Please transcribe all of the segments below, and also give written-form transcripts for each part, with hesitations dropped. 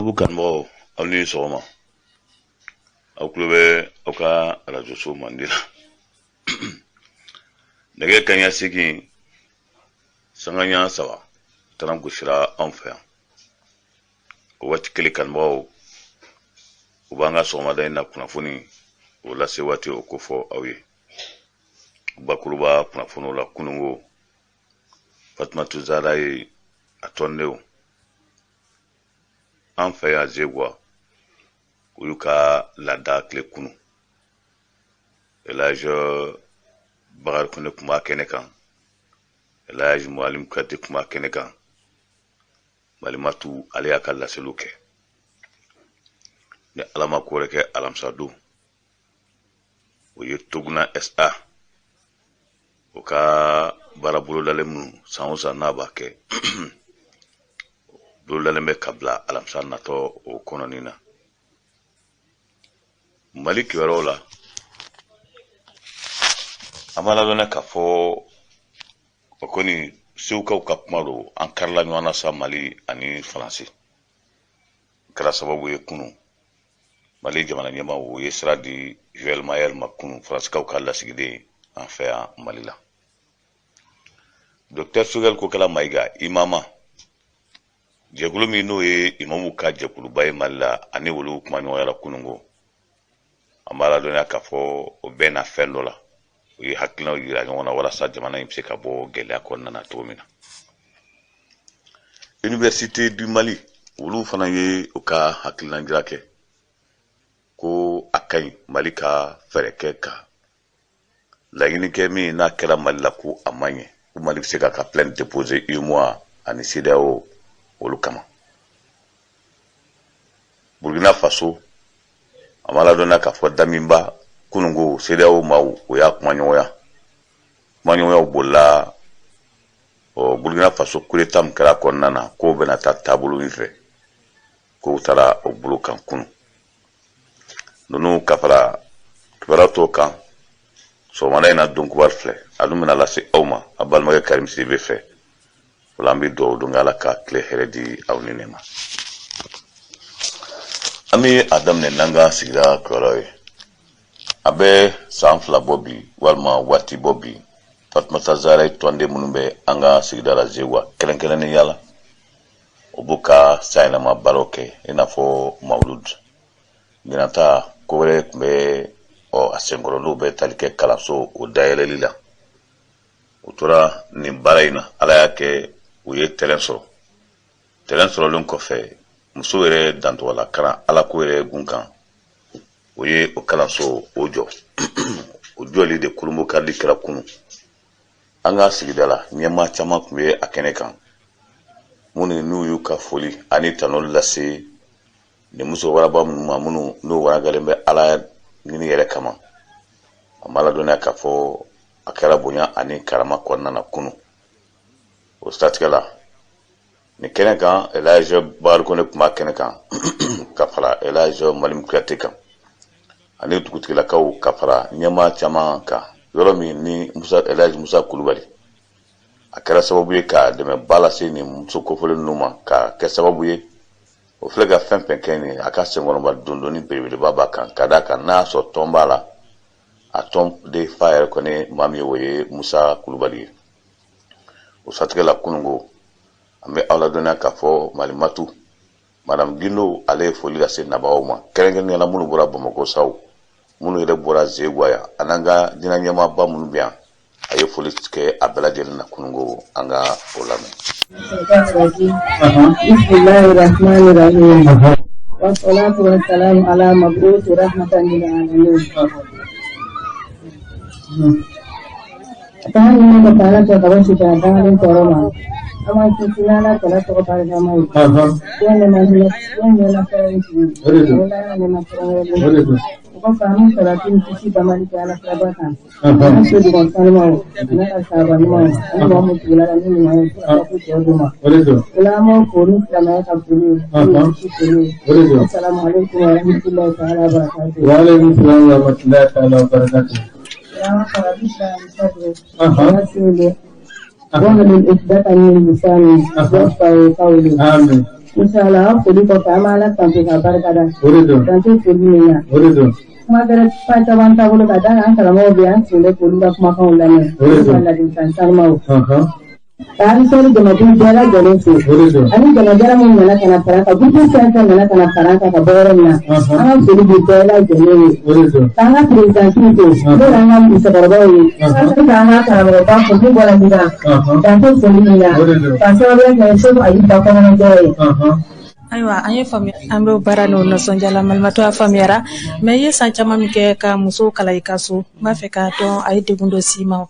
Youtube kanubagaw, aw ni sɔgɔma. Aw tulo bɛ aw ka arajoso mandi la. Nɛgɛ kanɲɛ 8 sanga ɲɛ 3 taran gosira anw fɛ yan. O waati kelen, kanubagaw, u b'an ka sɔgɔmada in na kunnafoni o lase waati o kofɔ aw ye. Bakuruba kunnafoniw la, kununko Fatumatu Zara ye a tɔndenw an fɛ yan Zeguwa, u y'u ka laada tile kunu. Elhaji Bakari Kone tun b'a kɛnɛ kan, Elhaji Mualim Kuyate tun b'a kɛnɛ kan. Malimatu ale y'a ka laseliw kɛ. Ni Ala ma ko wɛrɛ kɛ, alamisa don, o ye Toguna SA o ka baara bolodalen minnu san o san n'a b'a kɛ, bolodalen bɛ ka bila alamisa natɔ o kɔnɔni na. Mali kibaruyaw la, an b'a ladɔnniya k'a fɔ o kɔni segukaw ka kuma don. An karila ɲɔgɔn na sa, Mali ani Faransi. Kɛra sababu ye kunu, Mali jamana ɲɛmaaw o ye sira di Joël Mayer ma kunu, Faransikaw ka lasigiden an fɛ yan Mali la. Docteur Choguel Kokala Mayiga, imama jɛkulu min n'o ye imamu ka jɛkuluba ye Mali la, ani olu kumaɲɔgɔnyara kununko. An b'a ladɔnniya k'a fɔ o bɛɛ na fɛn dɔ la, u ye hakilinaw yira ɲɔgɔn na walasa jamana in bɛ se ka bɔ gɛlɛya kɔnɔna na cogo min na. Université du Mali, olu fana ye u ka hakilina jira kɛ ko a ka ɲi Mali ka fɛɛrɛ kɛ ka laɲini kɛ min n'a kɛra Mali la ko a ma ɲɛ, ko Mali bɛ se k'a ka plainte déposer UEMOA ani CEDEAO olu kama. Burkina Faso, an b'a ladɔnniya k'a fɔ Damiba kununko CEDEAO maaw o y'a kumaɲɔgɔnya. Kumaɲɔgɔnyaw bolila ɔ Burkina Faso coup d'état min kɛra kɔnɔna na, k'o bɛna taa taabolo min fɛ, k'o taara o bolo kan kunu. Ninnu ka fara kibaruya tɔw kan sɔgɔmada in na, don kibaru filɛ, a dun bɛna lase aw ma a balimakɛ Karim Sidibe fɛ. O la an bɛ dugawu don Ala ka tile hɛrɛ di aw ni ne ma. An bɛ a daminɛ n'an ka sigida kibaruyaw ye. A bɛ san 2 bɔ bi, walima waati bɔ bi, Fatumata Zara ye tɔnden minnu bɛ an ka sigida la Zeguwa kɛrɛnkɛrɛnnenya la, o b'u ka sanyɛlɛma baaraw kɛ i n'a fɔ mawulud. Ɲinan ta, ko wɛrɛ tun bɛ ɔ a senkɔrɔ, n'o bɛ tali kɛ kalanso o dayɛlɛli la. U tora nin baara in na, Ala y'a kɛ u ye tɛrɛn sɔrɔ. Tɛrɛn sɔrɔlen kɔfɛ, muso yɛrɛ dantɔgɔla kalan Ala ko yɛrɛ gun kan, o ye o kalanso o jɔ. O jɔli de kurunbonkarili kɛra kunu an ka sigida la. Ɲɛmaa caman tun bɛ a kɛnɛ kan, minnu n'u y'u ka foli ani tanuli lase nin muso waraba minnu ma, minnu n'o waragalen bɛ Ala ɲini yɛrɛ kama. An b'a ladɔnniya k'a fɔ a kɛra bonya ani karama kɔnɔna na kunu. O siratigɛ la, nin kɛnɛ kan, Elhaji Bakari Kone tun b'a kɛnɛ kan ka fara Elhaji Malim Kuyate kan ani dugutigilakaw, ka fara ɲɛmaa caman kan. Yɔrɔ min ni Musa, Elhaji Musa Kulubali, a kɛra sababu ye ka dɛmɛba lase nin muso kofɔlen ninnu ma, ka kɛ sababu ye o filɛ ka fɛn fɛn kɛ nin, a ka senkɔrɔba dondonni belebeleba b'a kan, ka d'a kan n'a y'a sɔrɔ tɔn b'a la, a tɔn de fa yɛrɛ kɔni maa min ye, o ye Musa Kulubali ye. O siratigɛ la, kununko an bɛ aw ladɔnniya k'a fɔ Malimatu, Madame Gindo, ale ye foli lase nabagaw ma, kɛrɛnkɛrɛnnenya la minnu bɔra Bamakɔ saw, minnu yɛrɛ bɔra Zeguwa yan, an'an ka diinɛ ɲɛmaaba minnu bɛ yan. A ye foli kɛ a bɛɛ lajɛlen na kununko. An ka o lamɛn. Bismillahirrahmanirrahim. Wassalatu wassalamu ala mab'uthi rahmatan lil alamin. Taa ni ka taa ala ka bɔ sisan dangalen tɔɔrɔ ma. An b'an sinsin n'Ala kɛlɛ tɔgɔ barikama ye. Diɲɛ nɛma hinɛ, diɲɛ ɲɛna fɛn tigi. O de don. Ala nɛma kɛrɛnkɛrɛnlen. O de don. O kɔfɛ, an bɛ salatu ni kisi bamali kɛ Ala kiraba kan. An so dugɔn sanumaw, n'a ka sahaba ɲumanw, ani mɔgɔ min tugula la ni ɲuman ye fo ka taa se jɔ don ma. O de don. O la, an b'aw fo ni silamɛya ka foli ye, n'o ye kisi foli ye. O de don. Assalamu alaikum wa rahmatullahi ta'ala wa barakatuh. Wa alaikum salam wa rahmatullahi ta'ala wa barakatuh. اللهم اشرح لي صدري ويسر لي واحلل عقدة من لساني يفقهوا قولي. Amin. Inshallah, an foli kɔfɛ, an bɛ Ala tanto k'a barikada. O de don. Dan tɛ foli min na. O de don. Kuma gɛrɛ kuma caman t'a bolo ka d'a kan an karamɔgɔw bɛ yen, an sigilen bɛ k'olu ka kumakanw lamɛn. O de don. Olu ka ladilikan sanumaw. Ka Ansɔri jamaden bɛɛ lajɛlen fo. O de don. Ani jamajara min nana ka na fara an kan, groupe fɛn fɛn nana ka na fara an kan ka bɔ yɔrɔ min na, an ka foli bɛ bɛɛ lajɛlen ye. O de don. K'an ka présidente fo, n'o y'an ka musokɔrɔbaw ye. K'an ka karamɔgɔba fo min bɔra Minan. Dan tɛ foli min na. O de don. K'a sababuya kɛ Seku Ayuba kɔnɔnajɛ ye. Ayiwa, an ye faamuya, an bɛ baara n'o nisɔndiya la. Malimatɔ a faamuyara, mais i ye san caman min kɛ ka musow kalan i ka so, n b'a fɛ k'a dɔn a ye degun dɔ s'i ma,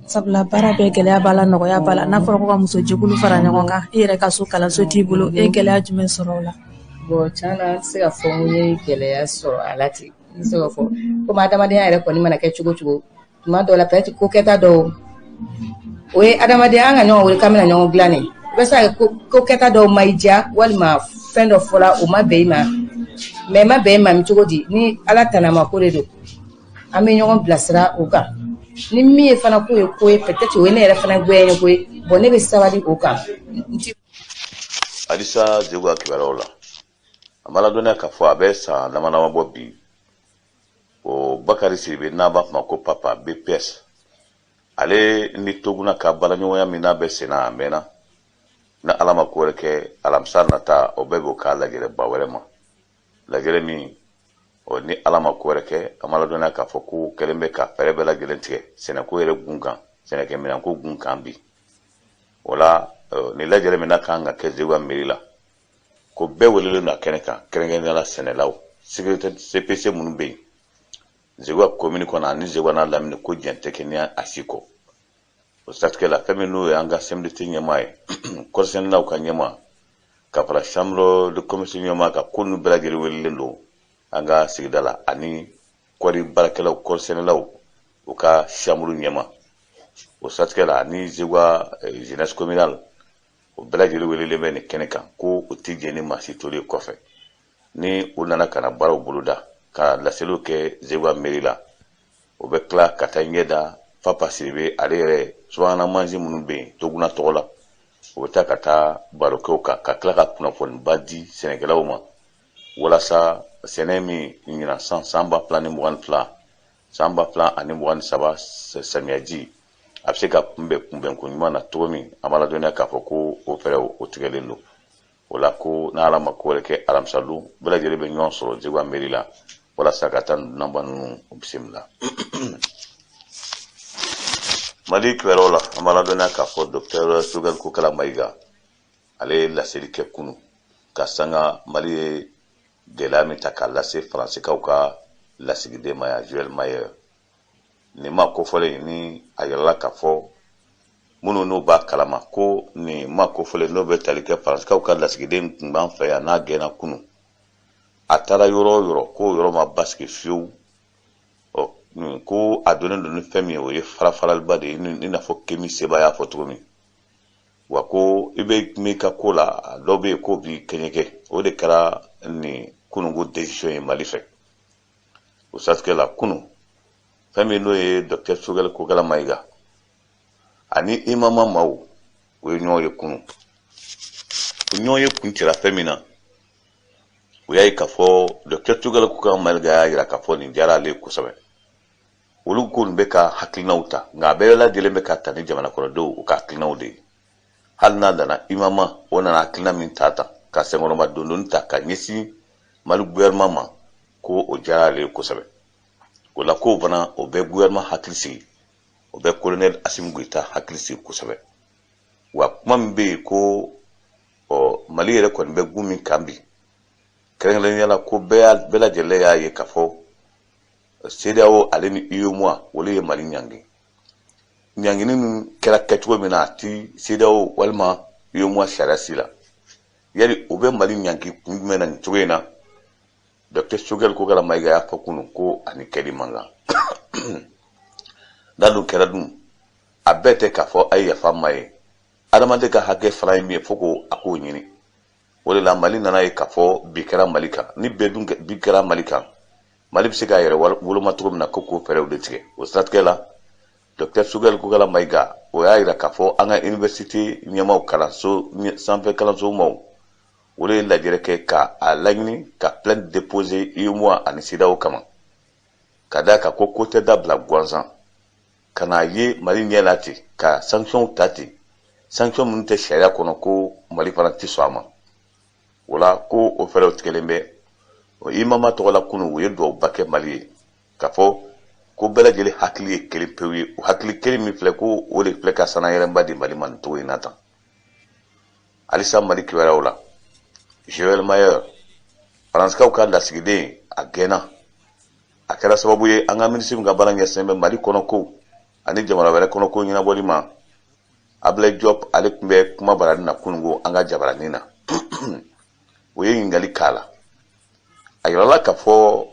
sabula baara bɛɛ gɛlɛya b'a la, nɔgɔya b'a la. N'a fɔra ko ka muso jɛkulu fara ɲɔgɔn kan, i yɛrɛ ka so, kalanso t'i bolo, e ye gɛlɛya jumɛn sɔrɔ o la? Bon, tiɲɛ na, n tɛ se ka fɔ n ye gɛlɛya sɔrɔ a la ten. N tɛ se ka fɔ komi adamadenya yɛrɛ kɔni mana kɛ cogo cogo, tuma dɔw la, peut-être ko kɛta dɔw, o ye adamadenya, an ka ɲɔgɔn wele k'an bɛna ɲɔgɔn dilan de. I bɛ se ka kɛ ko kɛta dɔw ma i diya, walima fɛn dɔ fɔla o ma bɛn i ma, mais ma bɛn i ma cogo di, ni Ala tanama ko de don, an bɛ ɲɔgɔn bilasira o kan. Ni min ye fana ko ye ko ye, peut-être o ye ne yɛrɛ fana goya ye ko ye. Bon, ne bɛ sabali o kan. Halisa Zeguwa kibaruyaw la, an b'a ladɔnniya k'a fɔ a bɛ san dama dama bɔ bi, o Bakari Sidibe, n'a b'a fɔ ma ko Papa BPS, ale ni Toguna ka baaraɲɔgɔnya min n'a bɛ senna a mɛnna, ni Ala ma ko wɛrɛ kɛ, alamisa nata o bɛɛ b'o k'a lajɛrɛba wɛrɛ ma, lajɛrɛ min o ni Ala ma ko wɛrɛ kɛ, an b'a ladɔnniya k'a fɔ ko kɛlen bɛ ka fɛɛrɛ bɛɛ lajɛlen tigɛ sɛnɛko yɛrɛ gun kan, sɛnɛkɛminɛnko gun kan bi. O la, nin lajɛrɛ min n'a kan ka kɛ Zeguwa mairie la, ko bɛɛ welelen don a kɛnɛ kan, kɛrɛnkɛrɛnnenya la sɛnɛlaw, secrétaire CPC minnu bɛ yen Zeguwa commune kɔnɔ ani Zeguwa n'a lamini, ko jɛn tɛ kɛ ni a si kɔ. O siratigɛ la, fɛn min n'o ye an ka CMDT ɲɛmaa ye, kɔrisɛnɛlaw ka ɲɛmaa, ka fara chambre de commerce ɲɛmaa kan, ko ninnu bɛɛ lajɛlen welelen don an ka sigida la, ani kɔɔri baarakɛlaw, kɔrisɛnɛlaw, u ka chambre ɲɛmaa. O siratigɛ la, ani Zeguwa jeunesse communale, o bɛɛ lajɛlen welelen bɛ nin kɛnɛ kan, ko o tɛ jɛn ni maa si tolen kɔfɛ. Ni u nana ka na baaraw boloda, ka laseliw kɛ Zeguwa mairie la, o bɛ tila ka taa ɲɛ da Papa Sidibe ale yɛrɛ subahana mansin minnu bɛ yen Toguna tɔgɔ la, o bɛ taa ka taa baro kɛ o kan, ka tila ka kunnafoniba di sɛnɛkɛlaw ma, walasa sɛnɛ min ɲinan san, san 2022, san 2023 samiyaji, a bɛ se ka kunbɛn kunbɛnko ɲuman na cogo min. An b'a ladɔnniya k'a fɔ ko o fɛɛrɛw o tigɛlen don. O la, ko n'Ala ma ko wɛrɛ kɛ, alamisa don bɛɛ lajɛlen bɛ ɲɔgɔn sɔrɔ Zeguwa mairie la, walasa ka taa dunanba ninnu bisimila. Mali kibaruyaw la, an b'a ladɔnniya k'a fɔ docteur Choguel Kokala Mayiga, ale ye laseli kɛ kunu ka sanga Mali ye gɛlɛya min ta k'a lase Faransikaw ka lasigiden ma yan, Joël Mayer. Nin ma kofɔlen ni a yirala k'a fɔ minnu n'u b'a kalama ko nin ma kofɔlen n'o bɛ tali kɛ Faransikaw ka lasigiden tun b'an fɛ yan, n'a gɛnna kunu, a taara yɔrɔ o yɔrɔ, k'o yɔrɔ ma basigi fiyewu. Ɔ, ko a donnen don ni fɛn min ye, o ye farafaraliba de ye, i n'a fɔ Kemi Seba y'a fɔ cogo min wa, ko i bɛ min ka ko la, dɔw bɛ yen k'o b'i kɛɲɛkɛ. O de kɛra nin kununko décision ye Mali fɛ. O siratigɛ la, kunu, fɛn min n'o ye docteur Choguel Kokala Mayiga ani Imama maaw, o ye ɲɔgɔn ye kunu. O ɲɔgɔn ye kun cɛla fɛn min na, o y'a ye k'a fɔ docteur Choguel Kokala Mayiga y'a yira k'a fɔ nin diyara ale ye kosɛbɛ. Olu ko nin bɛ ka hakilinaw ta, nka a bɛɛ lajɛlen bɛ ka ta ni jamana kɔnɔdenw u ka hakilinaw de ye. Hali n'a nana Imama, o nana hakilina min ta ta ka senkɔrɔma dondoni ta ka ɲɛsin Mali gouvernement ma, ko o diyara ale ye kosɛbɛ. O la, k'o fana o bɛ gouvernement hakili sigi, o bɛ colonel Assimi Goïta hakili sigi kosɛbɛ. Wa kuma min bɛ yen ko ɔ Mali yɛrɛ kɔni bɛ gun min kan bi, kɛrɛnkɛrɛnnenya la, ko bɛɛ lajɛlen y'a ye k'a fɔ CEDEAO ale ni UEMOA, olu ye Mali ɲangi. Ɲangini min kɛra kɛcogo min na, a ti CEDEAO walima UEMOA sariya si la. Yali u bɛ Mali ɲangi kun jumɛn na nin cogo in na? Docteur Choguel Kokala Mayiga y'a fɔ kunun ko ani kɛli man kan. N'a dun kɛra dun, a bɛɛ tɛ k'a fɔ a ye yafa ma ye. Adamaden ka hakɛ fana ye min ye, fo ko a k'o ɲini. O de la, Mali nana ye k'a fɔ bi kɛra Mali kan, ni bɛɛ dun bi kɛra Mali kan, Mali bɛ se k'a yɛrɛ woloma cogo min na, ko k'o fɛɛrɛw de tigɛ. O siratigɛ la, docteur Choguel Kokala Mayiga, o y'a yira k'a fɔ an ka université ɲɛmaaw, kalanso sanfɛ kalanso maaw Olu ye lajɛrɛ kɛ ka a laɲini ka plainte déposer UEMOA ani CEDEAO kama, ka d'a kan ko ko tɛ dabila gansan ka n'a ye Mali ɲɛ la ten, ka sanction ta ten, sanction minnu tɛ sariya kɔnɔ, ko Mali fana tɛ sɔn a ma. O la, ko o fɛɛrɛw tigɛlen bɛ o IMAMA tɔgɔ la. Kunun, u ye duwawuba kɛ Mali ye, k'a fɔ ko bɛɛ lajɛlen hakili ye kelen pewu ye. O hakili kelen min filɛ, ko o de filɛ ka sanayɛlɛnba di Mali ma nin cogo in na tan. Halisa Mali kibaruyaw la, Joël Mayer, Faransikaw ka lasigiden, a gɛnna. A kɛra sababu ye an ka minisiri min ka baara ɲɛsinnen bɛ Mali kɔnɔ ko ani jamana wɛrɛ kɔnɔ ko ɲɛnabɔli ma, Ablaye Diop, ale tun bɛ kuma barani na kununko an ka jabaranin na. O ye ɲininkali k'a la. A yirala k'a fɔ,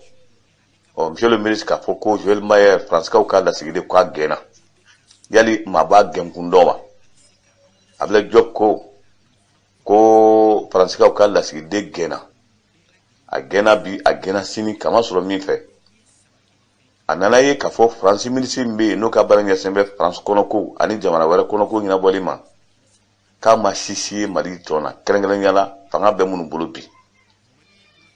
ɔ, monsieur le ministre, k'a fɔ ko Joël Mayer, Faransikaw ka lasigiden, k'a gɛnna, yali maa b'a gɛnkun dɔn wa? Ablaye Diop ko Faransikaw ka lasigiden gɛnna, a gɛnna bi, a gɛnna sini, kamasɔrɔ min fɛ, a nana ye k'a fɔ Faransi minisiri min bɛ yen, n'o ka baara ɲɛsinnen bɛ Faransi kɔnɔko ani jamana wɛrɛ kɔnɔko ɲɛnabɔli ma, k'a ma sisi ye Mali tɔn na, kɛrɛnkɛrɛnnenya la fanga bɛ minnu bolo bi.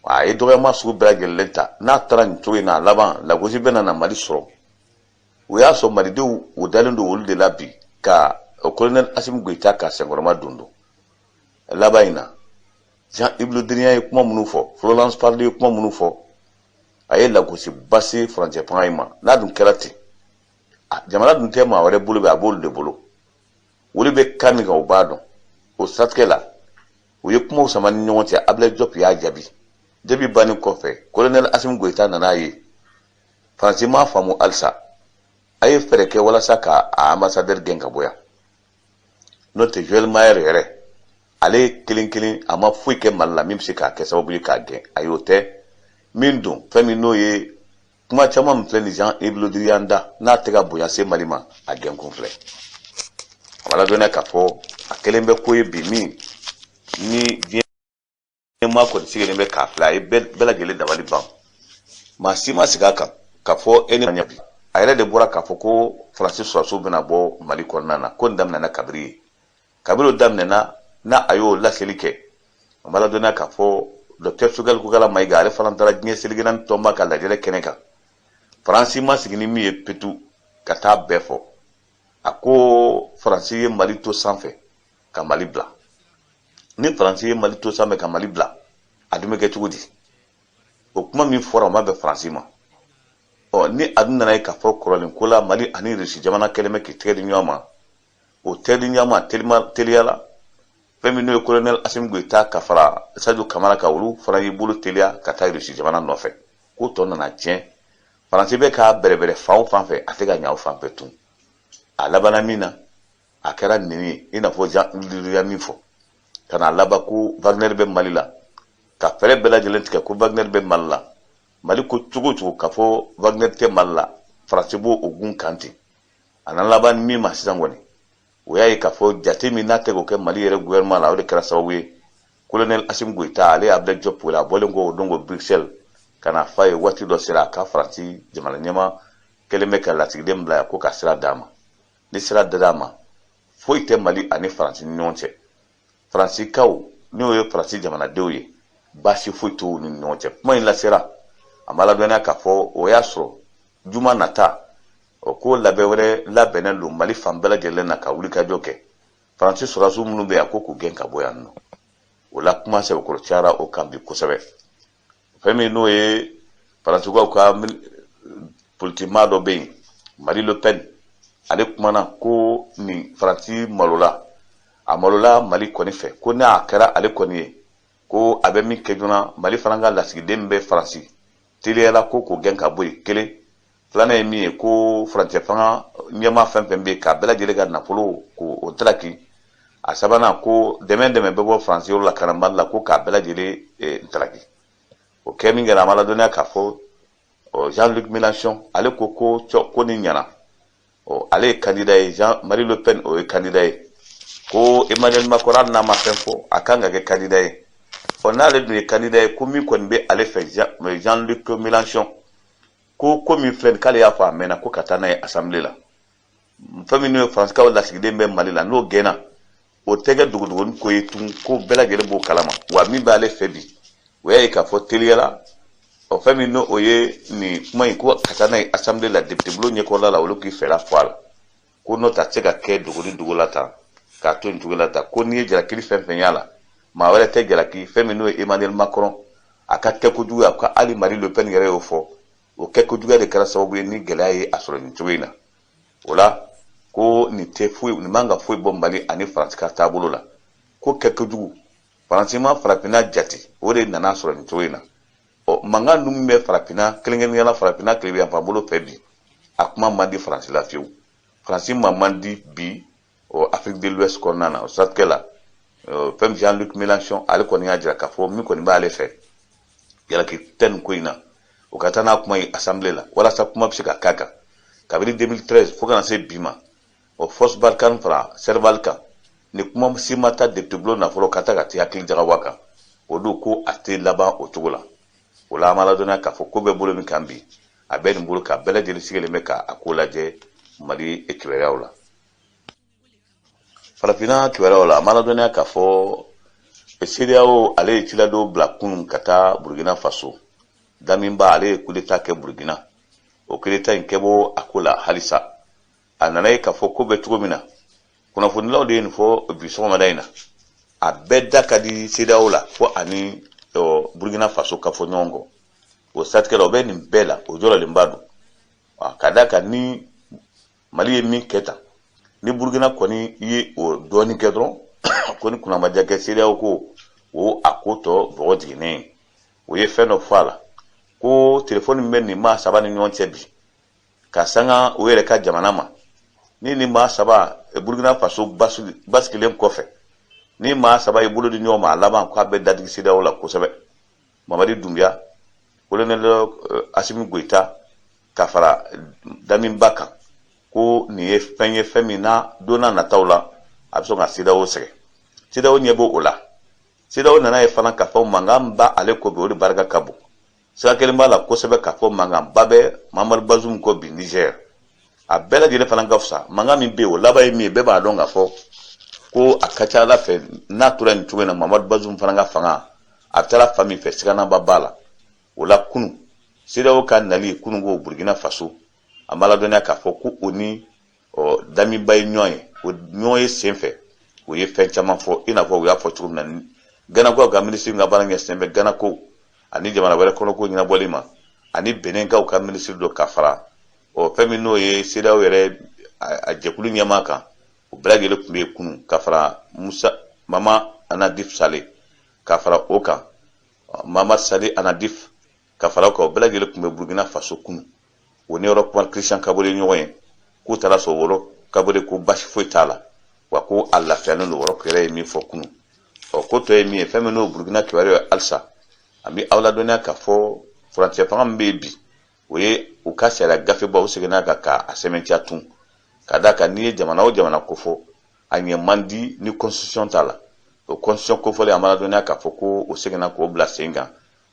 A ye dɔgɔyama sugu bɛɛ lajɛlen ta. N'a taara nin cogo in na, a laban lagosi bɛ na Mali sɔrɔ. O y'a sɔrɔ malidenw o dalen don olu de la bi ka colonel Assimi Goïta ka senkɔrɔma don don laban in na. Jean-Yves Le Drian ye kuma minnu fɔ, Florence Parly ye kuma minnu fɔ, a ye lagosi ba se furancɛ fanga in ma. N'a dun kɛra ten, jamana dun tɛ maa wɛrɛ bolo bɛ, a b'olu de bolo. Olu bɛ kan min kan, o b'a dɔn. O siratigɛ la, u ye kumaw sama ni ɲɔgɔn cɛ. Ablaye Diop y'a jaabi. Jaabi bannen kɔfɛ, colonel Assimi Goïta nana ye Faransi m'a faamu halisa. A ye fɛɛrɛ kɛ walasa ka a ambassadeur gɛn ka bɔ yan. N'o tɛ, Joël Mayer yɛrɛ, ale kelen kelen, a ma foyi kɛ Mali la min bɛ se k'a kɛ sababu ye k'a gɛn. Ayi, o tɛ. Min don, fɛn min n'o ye kuma caman min filɛ nin Jean-Yves Le Drian da, n'a tɛ ka bonya se Mali ma, a gɛnkun filɛ. A ma ladɔnniya k'a fɔ a kɛlen bɛ ko ye bi min ni diɲɛ maa kɔni sigilen bɛ k'a filɛ, a ye bɛɛ lajɛlen dabali ban. Maa si ma sigi a kan k'a fɔ e ni ɲɛ bi. A yɛrɛ de bɔra k'a fɔ ko Faransi sɔrɔdasiw bɛna bɔ Mali kɔnɔna na, ko nin daminɛna kabiri ye, kabiri o daminɛna n'a a y'o laseli kɛ. A ma ladɔnniya k'a fɔ docteur Choguel Kokalla Maïga, ale fana taara diɲɛ seleke naani tɔnba ka lajɛrɛ kɛnɛ kan. Faransi ma sigi ni min ye petu ka taa bɛɛ fɔ, a ko Faransi ye Mali to sanfɛ ka Mali bila. Ni Faransi ye Mali to sanfɛ ka Mali bila, a dun bɛ kɛ cogo di? O kuma min fɔra, o ma bɛn Faransi ma. Ɔ, ni a dun nana ye k'a fɔ kɔrɔlen ko la, Mali ani Rusi jamana kɛlen bɛ k'i tɛgɛ di ɲɔgɔn ma. O tɛgɛ di ɲɔgɔn ma teliya la, fɛn min n'o ye colonel Assimi Goïta ka fara Sadio Kamara kan, olu fana y'i bolo teliya ka taa Rusi jamana nɔfɛ. Ko tɔ nana tiɲɛ. Faransi bɛ k'a bɛrɛbɛrɛ fan o fan fɛ, a tɛ ka ɲɛ o fan fɛ tun. A labanna min na, a kɛra nin ye, i n'a fɔ Jean ye min fɔ ka n'a laban ko Wagner bɛ Mali la, ka fɛɛrɛ bɛɛ lajɛlen tigɛ ko Wagner bɛ Mali la. Mali ko cogo o cogo k'a fɔ Wagner tɛ Mali la, Faransi b'o o gun kan ten. A nana laban min ma sisan kɔni, o y'a ye k'a fɔ jate min n'a tɛ k'o kɛ Mali yɛrɛ gouvernement la, o de kɛra sababu ye colonel Assimi Goïta, ale ye Ablaye Diop wele, a bɔlen kɔ o don ko Bruxelles, ka na f'a ye waati dɔ sera a ka Faransi jamana ɲɛma kɛlen bɛ ka lasigiden bila yan, ko ka sira d'a ma. Ni sira dira a ma, foyi tɛ Mali ani Faransi ni ɲɔgɔn cɛ. Faransikaw, n'o ye Faransi jamanadenw ye, baasi foyi t'u ni ɲɔgɔn cɛ. Kuma in lasera a ma ladɔnniya k'a fɔ o y'a sɔrɔ juma nata, o ko labɛn wɛrɛ labɛnnen don Mali fan bɛɛ lajɛlen na ka wulikajɔ kɛ. Faransi sɔrɔdasiw minnu bɛ yan, ko k'u gɛn ka bɔ yan nɔ. O la, kuma sɛbɛkɔrɔ cayara o kan bi kosɛbɛ. Fɛn min n'o ye Faransikaw ka politimaa dɔ bɛ yen, Marie Le Pen, ale kumana ko nin Faransi malola, a malola Mali kɔni fɛ, ko n'a kɛra ale kɔni ye, ko a bɛ min kɛ joona, Mali fana ka lasigiden bɛ Faransi teliyala, ko k'o gɛn ka bɔ yen. Kelen filanan ye min ye, ko furancɛ fanga ɲɛmaa fɛn fɛn bɛ yen, k'a bɛɛ lajɛlen ka nafolo k'o taraki. A sabanan, ko dɛmɛ dɛmɛ bɛ bɔ Faransi yɔrɔ la ka na Mali la, ko k'a bɛɛ lajɛlen taraki. O kɛ min kɛra, a ma ladɔnniya k'a fɔ Jean-Luc Mélenchon, ale ko ko ko nin ɲɛna. Ɔ, ale ye candidat ye. Jean Marie Le Pen, o ye candidat ye. Ko Emmanuel Macron, hali n'a ma fɛn fɔ, a kan ka kɛ candidat ye. Ɔ, n'ale dun ye candidat ye, ko min kɔni bɛ ale fɛ, Jean-Luc Mélenchon ko ko min filɛ nin, k'ale y'a fɔ a mɛnna, ko ka taa n'a ye assemblée la. Fɛn min n'o ye Faransikaw lasigiden bɛ Mali la, n'o gɛnna. O tɛ kɛ dogodogonin ko ye tun, ko bɛɛ lajɛlen b'o kalama. Wa min b'ale fɛ bi, o y'a ye k'a fɔ teliyala o fɛn min n'o ye nin kuma in, ko ka taa n'a ye assemblée la, député bulon ɲɛkɔrɔla la, olu k'i fɛla fɔ a la, ko n'o tɛ a tɛ se ka kɛ dogo ni dogo la tan, k'a to nin cogo la tan, ko n'i ye jalakili fɛn fɛn y'a la, maa wɛrɛ tɛ jalaki. Fɛn min n'o ye Emmanuel Macron a ka kɛ kojugu, a ka hali Marine Le Pen yɛrɛ y'o fɔ, o kɛ kojuguya de kɛra sababu ye ni gɛlɛya ye a sɔrɔ nin cogo in na. O la ko nin tɛ foyi, nin man ka foyi bɔ Mali ani Faransi ka taabolo la, ko kɛ kojugu Faransi ma farafinna jate, o de nana sɔrɔ nin cogo in na. Ɔ mankan ninnu bɛ farafinna, kɛrɛnkɛrɛnnenya la farafinna tilebinyanfan bolo fɛ bi, a kuma man di Faransi la fiyewu. Faransi ma man di bi o Afrique de l'Ouest kɔnɔna na. O siratigɛ la, fɛn min Jean-Luc Mélenchon, ale kɔni y'a jira k'a fɔ min kɔni b'ale fɛ, jalaki tɛ nin ko in na, o ka taa n'a kuma ye assemblée la walasa kuma bɛ se ka k'a kan. Kabini 2013 fo ka na se bi ma, o force Barkhane fara Serval kan, ni kuma si ma taa député bulon na fɔlɔ ka taa ka t'i hakili jagabɔ a kan. O don ko a tɛ laban o cogo la. O la an b'a ladɔnniya k'a fɔ ko bɛ bolo min kan bi, a bɛ nin bolo kan, bɛɛ lajɛlen sigilen bɛ k'a ko lajɛ Mali kibaruyaw la, farafinna kibaruyaw la. An b'a ladɔnniya k'a fɔ CEDEAO ale ye ciladon bila kunun ka taa Burkina Faso. Damiba ale ye coup d'état kɛ Burkina, o coup d'état in kɛbɔ a ko la halisa. A nana ye k'a fɔ ko bɛ cogo min na, kunnafonilaw de ye nin fɔ bi sɔgɔmada in na. A bɛɛ da ka di CEDEAO la fo ani Burkina Faso ka fɔ ɲɔgɔn kɔ. O siratigɛ la, o bɛ nin bɛɛ la, o jɔrɔlenba don ka d'a kan ni Mali ye min kɛ tan, ni Burkina kɔni ye o dɔɔnin kɛ dɔrɔn, ko ni kunnamadiya kɛ CEDEAO ko o a ko tɔ bɔgɔ jiginnen ye. O ye fɛn dɔ fɔ a la ko telefɔni min bɛ nin maa saba ni ɲɔgɔn cɛ bi ka sanga o yɛrɛ ka jamana ma, ni maa saba Burkina Faso basigilen kɔfɛ, ni maa saba ye bolo di ɲɔgɔn ma, a laban k'a bɛ dadigi CEDEAO la kosɛbɛ. Mamadi Doumbouya, colonel Assimi Goïta ka fara Damiba kan, ko nin ye fɛn ye, fɛn min na don n'a nataw la a bɛ sɔn ka CEDEAO sɛgɛn. CEDEAO ɲɛ b'o la. CEDEAO nana ye fana k'a fɔ mankan ba ale ko bi, o de barika ka bon. Sira kelen b'a la kosɛbɛ k'a fɔ mankanba bɛ Mamadu Bazoum kɔ bi Niger. A bɛɛ lajɛlen fana ka fisa mankan min bɛ yen, o laban ye min ye, bɛɛ b'a dɔn k'a fɔ ko a ka ca ala fɛ n'a tora nin cogo in na, Mamadu Bazoum fana ka fanga a taara fan min fɛ, siganaba b'a la. O la kunun CEDEAO ka nali kunun ko Burkina Faso, a ma ladɔnniya k'a fɔ ko o ni Damiba ye ɲɔgɔn ye. O ɲɔgɔn ye senfɛ, o ye fɛn caman fɔ, i n'a fɔ u y'a fɔ cogo min na, Ganakaw ka minisiri ka baara ɲɛsinnen bɛ Ganako ani jamana wɛrɛ kɔnɔko ɲɛnabɔli ma, ani Beninkaw ka minisiri dɔ ka fara ɔ fɛn min n'o ye CEDEAO yɛrɛ a jɛkulu ɲɛmaa kan, o bɛɛ lajɛlen tun bɛ yen kunun, ka fara Musa Mama Anadif Sale ka fara o kan, Mama Sale Anadif ka fara o kan, o bɛɛ lajɛlen tun bɛ Burkina Faso kunun. O ni Roch Marc Christian Kabore ɲɔgɔn ye, k'u taara sɔrɔ Roch Kabore ko basi foyi t'a la, wa ko a lafiyalen don. Roch yɛrɛ ye min fɔ kunun, ɔ ko tɔ ye min ye, fɛn min n'o Burkina kibaruya ye halisa, an bɛ aw ladɔnniya k'a fɔ furancɛ fanga min bɛ yen bi, o ye u ka sariya gafeba, u seginna kan k'a sɛbɛntiya tun, ka d'a kan n'i ye jamana o jamana kofɔ, a ɲɛ man di ni constitution t'a la. O constitution kofɔlen, an b'a ladɔnniya k'a fɔ ko o seginna k'o bila sen kan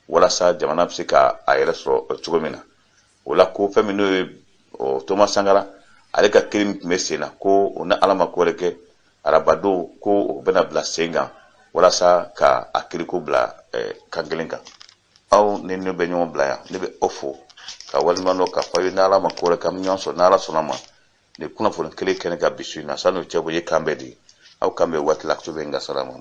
walasa jamana bɛ se ka a yɛrɛ sɔrɔ cogo min na. O la ko fɛn min n'o ye Thomas Sankara ale ka kiri min tun bɛ sen na, ko o ni Ala ma ko wɛrɛ kɛ, arabadon ko o bɛna bila sen kan walasa ka a kiriko bila kan kelen kan. Aw ni ne bɛ ɲɔgɔn bila yan, ne bɛ aw fo ka waleɲuman dɔn k'a fɔ aw ye, n'Ala ma ko wɛrɛ kɛ, an bɛ ɲɔgɔn sɔrɔ n'Ala sɔnna ma nin kunnafoni kelen kɛnɛ kan bi su in na. San'o cɛ, o ye kan bɛɛ di aw kan bɛn waati la, bɛ n ka salama.